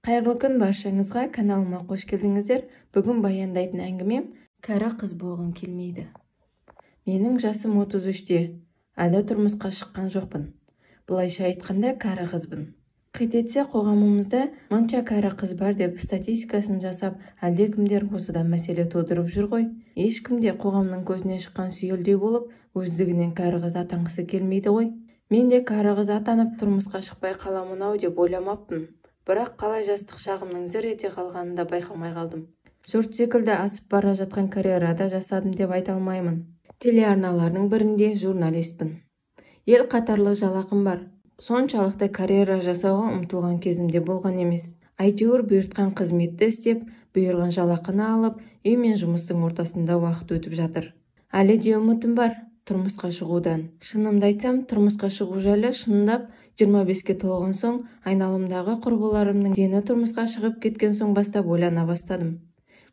Қайырлы күн баршаңызға, каналыма қош келдіңіздер. Бүгін баяндайтын әңгімем кәрі қыз болғым келмейді. Менің жасым 33-те, әлі тұрмысқа шыққан жоқпын. Былайша айтқанда кәрі қызбын. Қит етсе қоғамымызда мұнша кәрі қыз бар деп статистикасын жасап, әлдекімдер осыдан мәселе тудырып жүр ғой. Ешкім де қоғамның көзіне шыққан сүйелдей болып, өздігінен кәрі қыз атанғысы келмейді ғой. Мен де кәрі қыз атанып тұрмысқа шықпай қаламын-ау деп ойламаппын. Бірақ қалай жастық шағымның зыр ете қалғанын да байқамай қалдым. Жұрт секілді асып бара жатқан карьерада жасадым деп айта алмаймын. Телеарналардың бірінде журналистпін. Ел қатарлы жалақым бар. Соншалықты карьера жасауға ұмтылған кезімде болған емес. Әйтеуір бұйыртқан қызметті істеп, бұйырған жалақыны алып, үй мен жұмыстың ортасында уақыт өтіп жатыр. Әлі де үмітім бар тұрмысқа шығудан. Шынымды айтсам, тұрмысқа шығу жайлы шындап 25-ке толған соң, айналымдағы құрбыларымның дені тұрмысқа шығып кеткен соң бастап ойлана бастадым.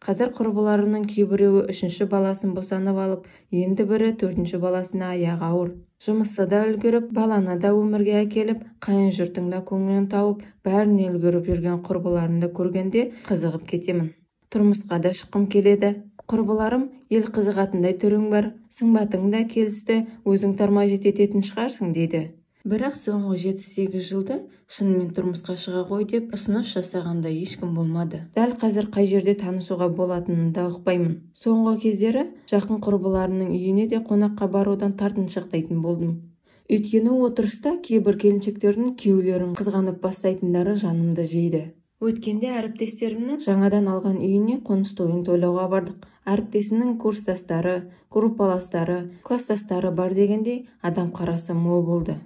Қазір құрбыларымның кейбіреуі үшінші баласын босанып алып, енді бірі төртінші баласына аяғы ауыр. Жұмысты да үлгеріп, баланы да өмірге әкеліп, қайын жұрттың да көңілін тауып, бәріне үлгеріп жүрген құрбыларымды көргенде қызығып кетемін. Тұрмысқа да шыққым келеді. Құрбыларым, ел қызығатындай түрің бар, сымбатың да келісті, өзің тормозит ететін шығарсың дейді. Бірақ соңғы 7-8 жылда шынымен тұрмысқа шыға ғой деп ұсыныс жасағанда ешкім болмады. Дәл қазір қай жерде танысуға болатынын да ұқпаймын. Соңғы кездері жақын құрбыларымның үйіне де қонаққа барудан тартыншақтайтын болдым. Өйткені отырыста кейбір келіншектердің күйеулерін қызғанып бастайтындары жанымды жейді. Өткенде әріптестерімнің жаңадан алған үйіне қоныс тойын тойлауға бардық. Әріптесімнің курстастары, группаластары, кластастары бар дегендей адам қарасы мол болды.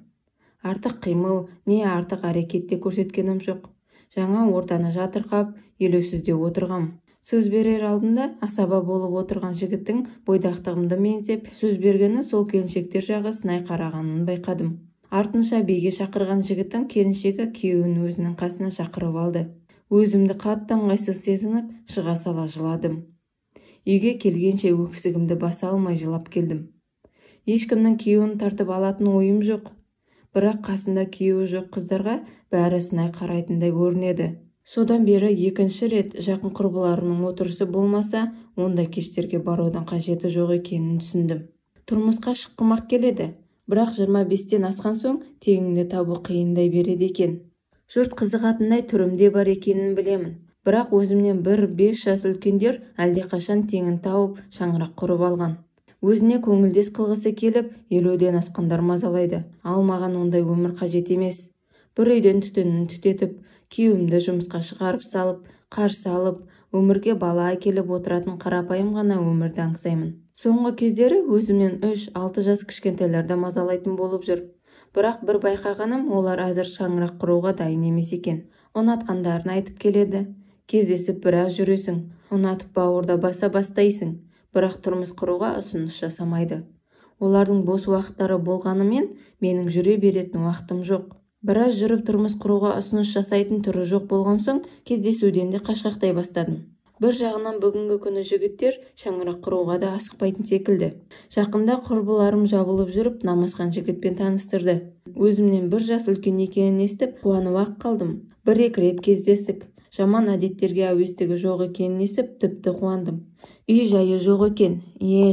Артық қимыл, не артық әрекет те көрсеткенім жоқ. Жаңа ортаны жатырқап, елеусізде отырғам. Сөз берер алдында асаба болып отырған жігіттің бойдақтығымды меңзеп, сөз бергені сол келіншектер жағы сынай қарағанын байқадым. Артынша биге шақырған жігіттің келіншегі күйеуін өзінің қасына шақырып алды. Өзімді қатты ыңғайсыз сезініп, шыға сала жыладым. Үйге келгенше өксігімді баса алмай жылап келдім. Ешкімнің күйеуін тартып алатын ойым жоқ. Бірақ қасында күйеуі жоқ қыздарға бәрі сынай қарайтындай көрінеді. Содан бері екінші рет жақын құрбыларымның отырысы болмаса, ондай кештерге барудың қажеті жоқ екенін түсіндім. Тұрмысқа шыққым-ақ келеді, бірақ 25-тен асқан соң теңіңді табу қиындай береді екен. Жұрт қызығатындай түрімде бар екенін білемін. Бірақ өзімнен 1-5 жас үлкендер әлдеқашан теңін тауып, шаңырақ құрып алған. Өзіне көңілдес қылғысы келіп, 50-ден асқандар мазалайды. Ал маған ондай өмір қажет емес. Бір үйден түтінін түтетіп, күйеуімді жұмысқа шығарып салып, қарсы алып, өмірге бала әкеліп отыратын қарапайым ғана өмірді аңсаймын. Соңғы кездері өзімнен 3-6 жас кішкентайларды мазалайтын болып жүр. Бірақ бір байқағаным, олар әзір шаңырақ құруға дайын емес екен. Ұнатқандарын айтып келеді. Кездесіп біраз жүресің, ұнатып бауырда баса бастайсың. Бірақ тұрмыс құруға ұсыныс жасамайды. Олардың бос уақыттары болғанымен, менің жүре беретін уақытым жоқ. Біраз жүріп тұрмыс құруға ұсыныс жасайтын түрі жоқ болған соң, кездесуден де қашқақтай бастадым. Бір жағынан бүгінгі күні жігіттер шаңырақ құруға да асықпайтын секілді. Жақында құрбыларым жабылып жүріп, намазхан жігітпен таныстырды. Өзімнен бір жас үлкен екенін естіп, қуанып-ақ қалдым. Бір-екі рет кездестік. Жаман әдеттерге әуестігі жоқ екенін естіп, тіпті қуандым. Үй жайы жоқ екен.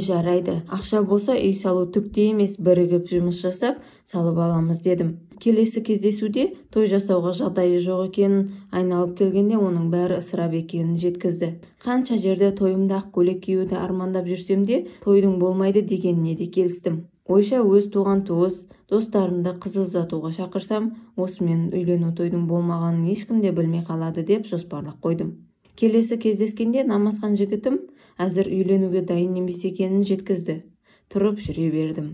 Жарайды. Ақша болса үй салу түк те емес, бірігіп жұмыс жасап, салып аламыз дедім. Келесі кездесуде той жасауға жағдайы жоқ екенін, айналып келгенде оның бәрі ысырап екенін жеткізді. Қанша жерде тойымда ақ көйлек киюді армандап жүрсем де, тойдың болмайды дегеніне де келістім. Ойша өз туған туыс, достарымды қыз ұзатуға шақырсам, осымен үйлену тойдың болмағанын ешкім де білмей қалады деп жоспарлап қойдым. Келесі кездескенде намазхан жігітім әзір үйленуге дайын емес екенін жеткізді. Тұрып жүре бердім.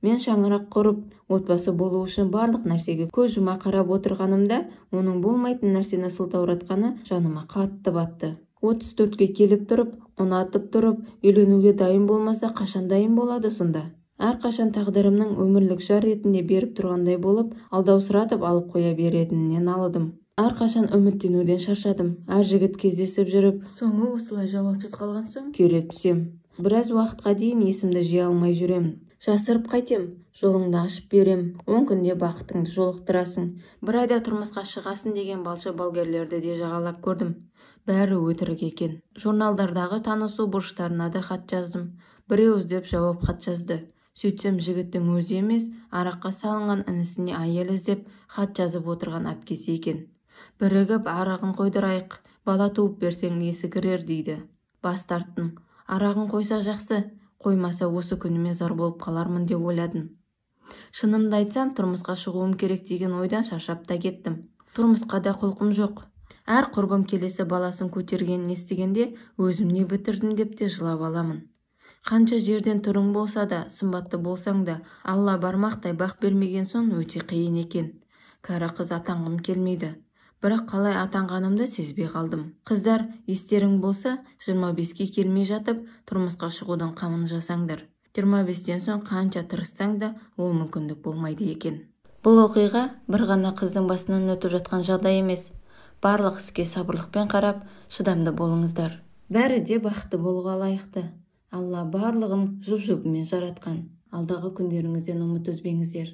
Мен шаңырақ құрып, отбасы болу үшін барлық нәрсеге көз жұма қарап отырғанымда, оның болмайтын нәрсені сылтауратқаны жаныма қатты батты. 34-ке келіп тұрып, ұнатып тұрып, үйленуге дайын болмаса, қашан дайын болады сонда? Әрқашан тағдырымның өмірлік жар ретінде беріп тұрғандай болып, алдаусыратып алып қоя беретінінен налыдым. Әрқашан үміттенуден шаршадым. Әр жігіт кездесіп жүріп, соңы осылай жауапсыз қалған соң күйреп түсем. Біраз уақытқа дейін есімді жия алмай жүремін. Жасырып қайтем, жолыңды ашып берем, 10 күнде бақытыңды жолықтырасың, бір айда тұрмысқа шығасың деген балшы балгерлерді де жағалап көрдім. Бәрі өтірік екен. Журналдардағы танысу бұрыштарына да хат жаздым. Біреу іздеп жауап хат жазды. Сөйтсем жігіттің өзі емес, араққа салынған інісіне әйел іздеп хат жазып отырған әпкесі екен. Бірігіп арағын қойдырайық, бала туып берсең есі кірер дейді. Бас тарттым. Арағын қойса жақсы, қоймаса осы күніме зар болып қалармын деп ойладым. Шынымды айтсам, тұрмысқа шығуым керек деген ойдан шаршап та кеттім. Тұрмысқа да құлқым жоқ. Әр құрбым келесі баласын көтергенін естігенде өзім не бітірдім деп те жылап аламын. Қанша жерден түрің болса да, сымбатты болсаң да, Алла бармақтай бақ бермеген соң өте қиын екен. Кәрі қыз атанғым келмейді. Бірақ қалай атанғанымды сезбей қалдым. Қыздар, естерің болса, 25-ке келмей жатып, тұрмысқа шығудың қамын жасаңдар. 25-тен соң қанша тырыссаң да, ол мүмкіндік болмайды екен. Бұл оқиға бір ғана қыздың басынан өтіп жатқан жағдай емес. Барлық іске сабырлықпен қарап, шыдамды болыңыздар. Бәрі де бақытты болуға лайықты. Алла барлығын жұп-жұбымен жаратқан. Алдағы күндеріңізден үміт үзбеңіздер.